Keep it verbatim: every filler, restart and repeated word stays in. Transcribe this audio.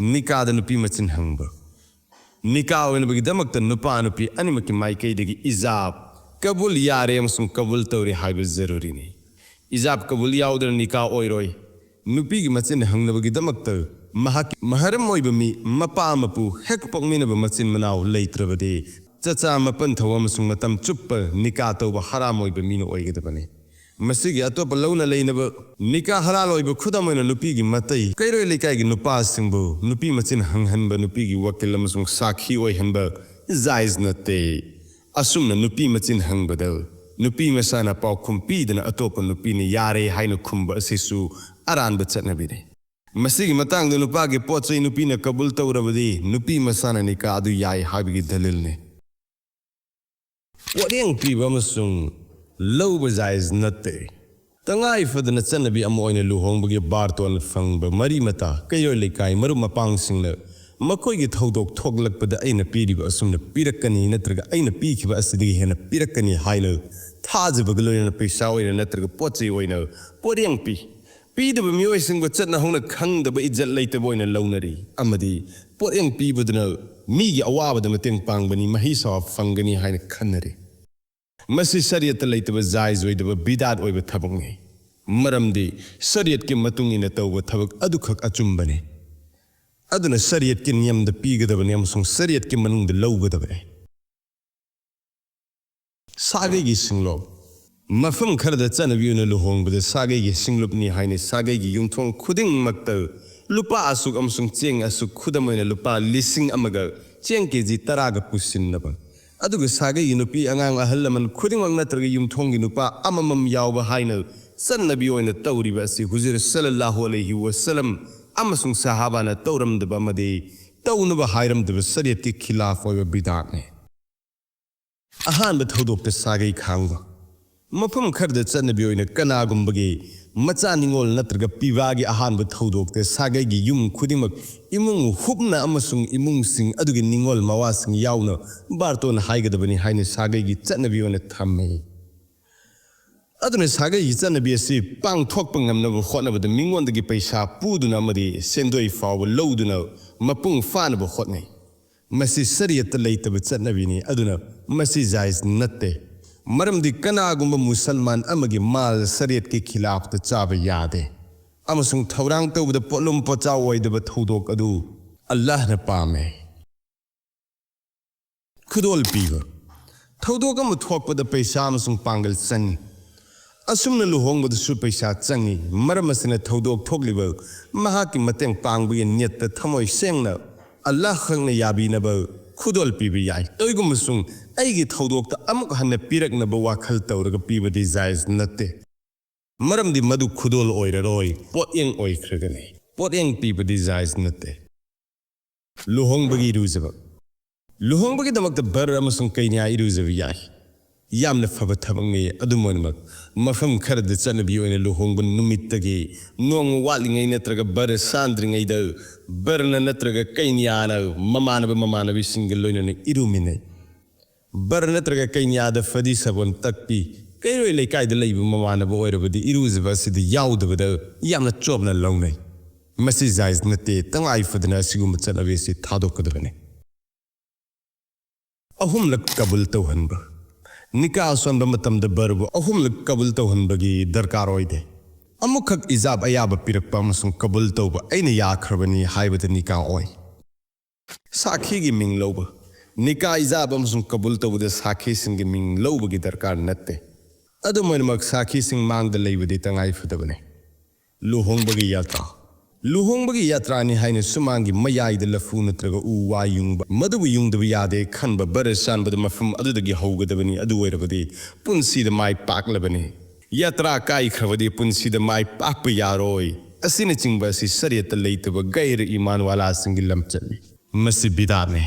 ꯅꯤꯀꯥꯗ ꯅꯨꯄꯤ ꯃꯆꯤꯟ ꯍꯪꯕ꯫ ꯅꯤꯀꯥ ꯑꯣꯏꯅꯕꯒꯤꯗꯃꯛꯇ ꯅꯨꯄꯥ ꯅꯨꯄꯤ ꯑꯅꯤꯃꯛꯀꯤ ꯃꯥꯏꯀꯩꯗꯒꯤ ꯏꯖꯥꯕ, ꯀꯕꯨꯜ ꯌꯥꯔꯦ ꯑꯃꯁꯨꯡ ꯀꯕꯨꯜ ꯇꯧꯔꯦ ꯍꯥꯏꯕ ꯖꯔꯨꯔꯤꯅꯤ꯫ ꯏꯖꯥꯕ ꯀꯕꯨꯜ ꯌꯥꯎꯗꯅ ꯅꯤꯀꯥ ꯑꯣꯏꯔꯣꯏ꯫ ꯅꯨꯄꯤꯒꯤ ꯃꯆꯤꯟ ꯍꯪꯅꯕꯒꯤꯗꯃꯛꯇ ꯃꯍꯥꯛꯀꯤ ꯃꯍꯔꯝ ꯑꯣꯏꯕ ꯃꯤ, ꯃꯄꯥ ꯃꯄꯨ, ꯍꯦꯛ ꯄꯣꯛꯃꯤꯟꯅꯕ ꯃꯆꯤꯟ ꯃꯅꯥꯎ ꯂꯩꯇ꯭ꯔꯕꯗꯤ, ꯆꯆꯥ ꯃꯄꯟ ꯊꯧ ꯑꯃꯁꯨꯡ ꯃꯇꯝ ꯆꯨꯞꯄ ꯅꯤꯀꯥ ꯇꯧꯕ ꯍꯔꯥꯝ ꯑꯣꯏꯕ ꯃꯤꯅ ꯑꯣꯏꯒꯗꯕꯅꯤ꯫ ꯃꯁꯤꯒꯤ ꯑꯇꯣꯞꯄ ꯂꯧꯅ ꯂꯩꯅꯕ ꯅꯤꯀꯥ ꯍꯂꯥꯜ ꯑꯣꯏꯕ ꯈꯨꯗꯝ ꯑꯣꯏꯅ ꯅꯨꯄꯤꯒꯤ ꯃꯇꯩ, ꯀꯩꯔꯣꯏ ꯂꯩꯀꯥꯏꯒꯤ ꯅꯨꯄꯥꯁꯤꯡꯕꯨ ꯅꯨꯄꯤ ꯃꯆꯤꯟ ꯍꯪꯍꯟꯕ, ꯅꯨꯄꯤꯒꯤ ꯋꯀꯤꯜ ꯑꯃꯁꯨꯡ ꯁꯥꯈꯤ ꯑꯣꯏꯍꯟꯕ ꯖꯥꯏꯖ ꯅꯠꯇꯦ꯫ ꯑꯁꯨꯝꯅ ꯅꯨꯄꯤ ꯃꯆꯤꯟ ꯍꯪꯕꯗ ꯅꯨꯄꯤ ꯃꯁꯥꯅ ꯄꯥꯎꯈꯨꯝ ꯄꯤꯗꯅ ꯑꯇꯣꯞꯄ ꯅꯨꯄꯤꯅ ꯌꯥꯔꯦ ꯍꯥꯏꯅ ꯈꯨꯝꯕ ꯑꯁꯤꯁꯨ ꯑꯔꯥꯟꯕ ꯆꯠꯅꯕꯤꯅꯤ꯫ ꯃꯁꯤꯒꯤ ꯃꯇꯥꯡꯗ ꯅꯨꯄꯥꯒꯤ ꯄꯣꯠ ꯆꯩ ꯅꯨꯄꯤꯅ ꯀꯕꯨꯜ ꯇꯧꯔꯕꯗꯤ ꯅꯨꯄꯤ ꯃꯁꯥꯅ ꯅꯤꯀꯥ ꯑꯗꯨ ꯌꯥꯏ ꯍꯥꯏꯕꯒꯤ ꯗꯂꯤꯜꯅꯤ꯫ ꯄꯣꯠꯌꯦꯡ ꯄꯤꯕ ꯑꯃꯁꯨꯡ ꯂꯧꯕ ꯖꯥꯏꯖ ꯅꯠꯇꯦ꯫ ꯇꯉꯥꯏ ꯐꯗꯅ ꯆꯠꯅꯕꯤ ꯑꯃ ꯑꯣꯏꯅ ꯂꯨꯍꯣꯡꯕꯒꯤ ꯕꯥꯔꯇꯣꯟ ꯐꯪꯕ ꯃꯔꯤ ꯃꯇꯥ, ꯀꯩꯔꯣꯏ ꯂꯩꯀꯥꯏ, ꯃꯔꯨꯞ ꯃꯄꯥꯡꯁꯤꯡꯅ ꯃꯈꯣꯏꯒꯤ ꯊꯧꯗꯣꯛ ꯊꯣꯛꯂꯛꯄꯗ ꯑꯩꯅ ꯄꯤꯔꯤꯕ ꯑꯁꯨꯝꯅ ꯄꯤꯔꯛꯀꯅꯤ ꯅꯠꯇ꯭ꯔꯒ ꯑꯩꯅ ꯄꯤꯈꯤꯕ ꯑꯁꯤꯗꯒꯤ ꯍꯦꯟꯅ ꯄꯤꯔꯛꯀꯅꯤ ꯍꯥꯏꯅ ꯊꯥꯖꯕꯒ ꯂꯣꯏꯅꯅ ꯄꯩꯁꯥ ꯑꯣꯏꯅ ꯅꯠꯇ꯭ꯔꯒ ꯄꯣꯠ ꯆꯩ ꯑꯣꯏꯅ ꯄꯣꯠꯌꯦꯡ ꯄꯤ꯫ ꯄꯤꯗꯕ ꯃꯤꯑꯣꯏꯁꯤꯡꯕꯨ ꯆꯠꯅ ꯍꯧꯅ ꯈꯪꯗꯕ, ꯏꯖꯠ ꯂꯩꯇꯕ ꯑꯣꯏꯅ ꯂꯧꯅꯔꯤ ꯑꯃꯗꯤ ꯄꯣꯠꯌꯦꯡ ꯄꯤꯕꯗꯨꯅ ꯃꯤꯒꯤ ꯑꯋꯥꯕꯗ ꯃꯇꯦꯡ ꯄꯥꯡꯕꯅꯤ, ꯃꯍꯩ ꯁꯋꯥ ꯐꯪꯒꯅꯤ ꯍꯥꯏꯅ ꯈꯟꯅꯔꯤ꯫ ꯃꯁꯤ ꯁꯔꯤꯌꯠꯇ ꯂꯩꯇꯕ, ꯖꯥꯏꯖ ꯑꯣꯏꯗꯕ, ꯕꯤꯗꯥꯠ ꯑꯣꯏꯕ ꯊꯕꯛꯅꯤ꯫ ꯃꯔꯝꯗꯤ ꯁꯔꯤꯌꯠꯀꯤ ꯃꯇꯨꯡ ꯏꯟꯅ ꯇꯧꯕ ꯊꯕꯛ ꯑꯗꯨꯈꯛ ꯑꯆꯨꯝꯕꯅꯤ꯫ ꯑꯗꯨꯅ ꯁꯔꯤꯌꯠꯀꯤ ꯅꯤꯌꯝꯗ ꯄꯤꯒꯗꯕꯅꯤ ꯑꯃꯁꯨꯡ ꯁꯔꯤꯌꯠꯀꯤ ꯃꯅꯨꯡꯗ ꯂꯧꯒꯗꯕꯅꯤ꯫ ꯁꯥꯒꯩꯒꯤ ꯁꯤꯡꯂꯣꯞ꯫ ꯃꯐꯝ ꯈꯔꯗ ꯆꯠꯅꯕꯤ ꯑꯣꯏꯅ ꯂꯨꯍꯣꯡꯕꯗ ꯁꯥꯒꯩꯒꯤ ꯁꯤꯡꯂꯨꯞꯅꯤ ꯍꯥꯏꯅ ꯁꯥꯒꯩꯒꯤ ꯌꯨꯝꯊꯣꯡ ꯈꯨꯗꯤꯡꯃꯛꯇ ꯂꯨꯄꯥ ꯑꯁꯨꯛ ꯑꯃꯁꯨꯡ ꯆꯦꯡ ꯑꯁꯨꯛ, ꯈꯨꯗꯝ ꯑꯣꯏꯅ ꯂꯨꯄꯥ ꯂꯤꯁꯤꯡ ꯑꯃꯒ ꯆꯦꯡ ꯀꯦ ꯖꯤ ꯇꯔꯥꯒ ꯄꯨꯁꯤꯟꯅꯕ꯫ ꯑꯗꯨꯒ ꯁꯥꯒꯩꯒꯤ ꯅꯨꯄꯤ, ꯑꯉꯥꯡ, ꯑꯍꯜ ꯂꯃꯟ ꯈꯨꯗꯤꯡꯃꯛ ꯅꯠꯇ꯭ꯔꯒ ꯌꯨꯝꯊꯣꯡꯒꯤ ꯅꯨꯄꯥ ꯑꯃꯃꯝ ꯌꯥꯎꯕ ꯍꯥꯏꯅ ꯆꯠꯅꯕꯤ ꯑꯣꯏꯅ ꯇꯧꯔꯤꯕ ꯑꯁꯤ ꯍꯨꯖꯨꯔ ꯁꯜꯂꯜꯂꯥꯍꯨ ꯑꯂꯩꯍꯤ ꯋꯁꯜꯂꯝ ꯑꯃꯁꯨꯡ ꯁꯍꯥꯕꯥꯅ ꯇꯧꯔꯝꯗꯕ ꯑꯃꯗꯤ ꯇꯧꯅꯕ ꯍꯥꯏꯔꯝꯗꯕ ꯁꯔꯤꯌꯠꯀꯤ ꯈꯤꯂꯥꯐ ꯑꯣꯏꯕ ꯕꯤꯗꯥꯠꯅꯤ꯫ ꯑꯍꯥꯟꯕ ꯊꯧꯗꯣꯛꯇ ꯁꯥꯒꯩ ꯈꯥꯡꯕ꯫ ꯃꯐꯝ ꯈꯔꯗ ꯆꯠꯅꯕꯤ ꯑꯣꯏꯅ ꯀꯅꯥꯒꯨꯝꯕꯒꯤ ꯃꯆꯥ ꯅꯤꯉꯣꯜ ꯅꯠꯇ꯭ꯔꯒ ꯄꯤꯕꯥꯒꯤ ꯑꯍꯥꯟꯕ ꯊꯧꯗꯣꯛꯇ ꯁꯥꯒꯩꯒꯤ ꯌꯨꯝ ꯈꯨꯗꯤꯡꯃꯛ ꯏꯃꯨꯡ ꯍꯨꯞꯅ ꯑꯃꯁꯨꯡ ꯏꯃꯨꯡꯁꯤꯡ ꯑꯗꯨꯒꯤ ꯅꯤꯉꯣꯜ ꯃꯋꯥꯁꯤꯡ ꯌꯥꯎꯅ ꯕꯥꯔꯇꯣꯟ ꯍꯥꯏꯒꯗꯕꯅꯤ ꯍꯥꯏꯅ ꯁꯥꯒꯩꯒꯤ ꯆꯠꯅꯕꯤ ꯑꯣꯏꯅ ꯊꯝꯃꯤ꯫ ꯑꯗꯨꯅ ꯁꯥꯒꯩꯒꯤ ꯆꯠꯅꯕꯤ ꯑꯁꯤ ꯄꯥꯡꯊꯣꯛꯄ ꯉꯝꯅꯕ ꯍꯣꯠꯅꯕꯗ ꯃꯤꯉꯣꯟꯗꯒꯤ ꯄꯩꯁꯥ ꯄꯨꯗꯨꯅ ꯑꯃꯗꯤ ꯁꯦꯟꯗꯣꯏ ꯐꯥꯎꯕ ꯂꯧꯗꯨꯅ ꯃꯄꯨꯡ ꯐꯥꯅꯕ ꯍꯣꯠꯅꯩ꯫ ꯃꯁꯤ ꯁꯔꯤꯌꯠꯇ ꯂꯩꯇꯕ ꯆꯠꯅꯕꯤꯅꯤ, ꯑꯗꯨꯅ ꯃꯁꯤ ꯖꯥꯏꯖ ꯅꯠꯇꯦ꯫ ꯃꯔꯝꯗꯤ ꯀꯅꯥꯒꯨꯝꯕ ꯃꯨꯁꯜꯃꯥꯟ ꯑꯃꯒꯤ ꯃꯥꯜ ꯁꯔꯤꯌꯠꯀꯤ ꯈꯤꯂꯥꯐꯇ ꯆꯥꯕ ꯌꯥꯗꯦ꯫ ꯑꯃꯁꯨꯡ ꯊꯧꯔꯥꯡ ꯇꯧꯕꯗ ꯄꯣꯠꯂꯨꯝ ꯄꯣꯠꯆꯥꯎ ꯑꯣꯏꯗꯕ ꯊꯧꯗꯣꯛ ꯑꯗꯨ ꯑꯜꯂꯥꯍꯅ ꯄꯥꯝꯃꯦ꯫ ꯈꯨꯗꯣꯜ ꯄꯤꯕ꯫ ꯊꯧꯗꯣꯛ ꯑꯃ ꯊꯣꯛꯄꯗ ꯄꯩꯁꯥ ꯑꯃꯁꯨꯡ ꯄꯥꯡꯒꯜ ꯆꯪꯏ꯫ ꯑꯁꯨꯝꯅ ꯂꯨꯍꯣꯡꯕꯗꯁꯨ ꯄꯩꯁꯥ ꯆꯪꯏ꯫ ꯃꯔꯝ ꯑꯁꯤꯅ ꯊꯧꯗꯣꯛ ꯊꯣꯛꯂꯤꯕ ꯃꯍꯥꯛꯀꯤ ꯃꯇꯦꯡ ꯄꯥꯡꯕꯒꯤ ꯅꯤꯌꯠꯇ ꯊꯃꯣꯏ ꯁꯦꯡꯅ ꯑꯜꯂꯥꯍ ꯈꯛꯅ ꯌꯥꯕꯤꯅꯕ ꯈꯨꯗꯣꯜ ꯄꯤꯕ ꯌꯥꯏ꯫ ꯀꯔꯤꯒꯨꯝꯕꯁꯨꯡ ꯑꯩꯒꯤ ꯊꯧꯗꯣꯛꯇ ꯑꯃꯨꯛ ꯍꯟꯅ ꯄꯤꯔꯛꯅꯕ ꯋꯥꯈꯜ ꯇꯧꯔꯒ ꯄꯤꯕꯗꯤ ꯖꯥꯏꯖ ꯅꯠꯇꯦ꯫ ꯃꯔꯝꯗꯤ ꯃꯗꯨ ꯈꯨꯗꯣꯜ ꯑꯣꯏꯔꯔꯣꯏ, ꯄꯣꯠꯌꯦꯡ ꯑꯣꯏꯈ꯭ꯔꯒꯅꯤ꯫ ꯄꯣꯠꯌꯦꯡ ꯄꯤꯕꯗꯤ ꯖꯥꯏꯖ ꯅꯠꯇꯦ꯫ ꯂꯨꯍꯣꯡꯕꯒꯤ ꯏꯔꯨꯖꯕ꯫ ꯂꯨꯍꯣꯡꯕꯒꯤꯗꯃꯛꯇ ꯕꯔ ꯑꯃꯁꯨꯡ ꯀꯩꯅ꯭ꯌꯥ ꯏꯔꯨꯖꯕ ꯌꯥꯏ꯫ ꯌꯥꯝꯅ ꯐꯕ ꯊꯕꯛꯅꯤ꯫ ꯑꯗꯨꯝ ꯑꯣꯏꯅꯃꯛ, ꯃꯐꯝ ꯈꯔꯗ ꯆꯠꯅꯕꯤ ꯑꯣꯏꯅ ꯂꯨꯍꯣꯡꯕ ꯅꯨꯃꯤꯠꯇꯒꯤ ꯅꯣꯡꯃ ꯋꯥꯠꯂꯤꯉꯩ ꯅꯠꯇ꯭ꯔꯒ ꯕꯔ ꯁꯥꯟꯗ꯭ꯔꯤꯉꯩꯗ ꯕꯔꯅ ꯅꯠꯇ꯭ꯔꯒ ꯀꯩꯅ꯭ꯌꯥꯅ ꯃꯃꯥꯟꯅꯕ ꯃꯃꯥꯟꯅꯕꯤꯁꯤꯡꯒ ꯂꯣꯏꯅꯅ ꯏꯔꯨꯃꯤꯟꯅꯩ꯫ ꯕꯔ ꯅꯠꯇ꯭ꯔꯒ ꯀꯩꯅ꯭ꯌꯥꯗ ꯐꯗꯤ ꯁꯥꯕꯣꯟ ꯇꯛꯄꯤ꯫ ꯀꯩꯔꯣꯏ ꯂꯩꯀꯥꯏꯗ ꯂꯩꯕ ꯃꯃꯥꯟꯅꯕ ꯑꯣꯏꯔꯕꯗꯤ ꯏꯔꯨꯖꯕ ꯑꯁꯤꯗ ꯌꯥꯎꯗꯕꯗ ꯌꯥꯝꯅ ꯆꯣꯞꯅ ꯂꯧꯅꯩ꯫ ꯃꯁꯤ ꯖꯥꯏꯖ ꯅꯠꯇꯦ꯫ ꯇꯉꯥꯏ ꯐꯗꯅ ꯑꯁꯤꯒꯨꯝꯕ ꯆꯠꯅꯕꯤ ꯑꯁꯤ ꯊꯥꯗꯣꯛꯀꯗꯕꯅꯤ꯫ ꯑꯍꯨꯝꯂꯛ ꯀꯕꯨꯜ ꯇꯧꯍꯟꯕ꯫ ꯅꯤꯀꯥ ꯁꯣꯟꯕ ꯃꯇꯝꯗ ꯕꯔꯕꯨ ꯑꯍꯨꯝꯂꯛ ꯀꯕꯨꯜ ꯇꯧꯍꯟꯕꯒꯤ ꯗꯔꯀꯥꯔ ꯑꯣꯏꯗꯦ꯫ ꯑꯃꯨꯛꯈꯛ ꯏꯖꯥꯕ ꯑꯌꯥꯕ ꯄꯤꯔꯛꯄ ꯑꯃꯁꯨꯡ ꯀꯕꯨꯜ ꯇꯧꯕ, "ꯑꯩꯅ ꯌꯥꯈ꯭ꯔꯕꯅꯤ" ꯍꯥꯏꯕꯗ ꯅꯤꯀꯥ ꯑꯣꯏ꯫ ꯁꯥꯈꯤꯒꯤ ꯃꯤꯡ ꯂꯧꯕ꯫ ꯅꯤꯀꯥ ꯏꯖꯥꯕ ꯑꯃꯁꯨꯡ ꯀꯕꯨꯜ ꯇꯧꯕꯗ ꯁꯥꯈꯤꯁꯤꯡꯒꯤ ꯃꯤꯡ ꯂꯧꯕꯒꯤ ꯗꯔꯀꯥꯔ ꯅꯠꯇꯦ꯫ ꯑꯗꯨꯝ ꯑꯣꯏꯅꯃꯛ, ꯁꯥꯈꯤꯁꯤꯡ ꯃꯥꯡꯗ ꯂꯩꯕꯗꯤ ꯇꯉꯥꯏ ꯐꯗꯕꯅꯤ꯫ ꯂꯨꯍꯣꯡꯕꯒꯤ ꯌꯥꯇ꯭ꯔꯥ꯫ ꯂꯨꯍꯣꯡꯕꯒꯤ ꯌꯥꯇ꯭ꯔꯥꯅꯤ ꯍꯥꯏꯅ ꯁꯨꯃꯥꯡꯒꯤ ꯃꯌꯥꯏꯗ ꯂꯐꯨ ꯅꯠꯇ꯭ꯔꯒ ꯎ ꯋꯥ ꯌꯨꯡꯕ, ꯃꯗꯨꯕꯨ ꯌꯨꯡꯗꯕ ꯌꯥꯗꯦ ꯈꯟꯕ ꯕꯔ ꯁꯥꯟꯕꯗ ꯃꯐꯝ ꯑꯗꯨꯗꯒꯤ ꯍꯧꯒꯗꯕꯅꯤ꯫ ꯑꯗꯨ ꯑꯣꯏꯔꯕꯗꯤ ꯄꯨꯟꯁꯤꯗ ꯃꯥꯏ ꯄꯥꯛꯂꯕꯅꯤ꯫ ꯌꯥꯇ꯭ꯔꯥ ꯀꯥꯏꯈ꯭ꯔꯕꯗꯤ ꯄꯨꯟꯁꯤꯗ ꯃꯥꯏ ꯄꯥꯛꯄ ꯌꯥꯔꯣꯏ꯫ ꯑꯁꯤꯅꯆꯤꯡꯕ ꯑꯁꯤ ꯁꯔꯤꯌꯠꯇ ꯂꯩꯇꯕ ꯒꯩꯔ ꯏꯃꯥꯟ ꯋꯥꯂꯥꯁꯤꯡꯒꯤ ꯂꯝꯆꯠꯅꯤ꯫ ꯃꯁꯤ ꯕꯤꯗꯥꯠꯅꯤ꯫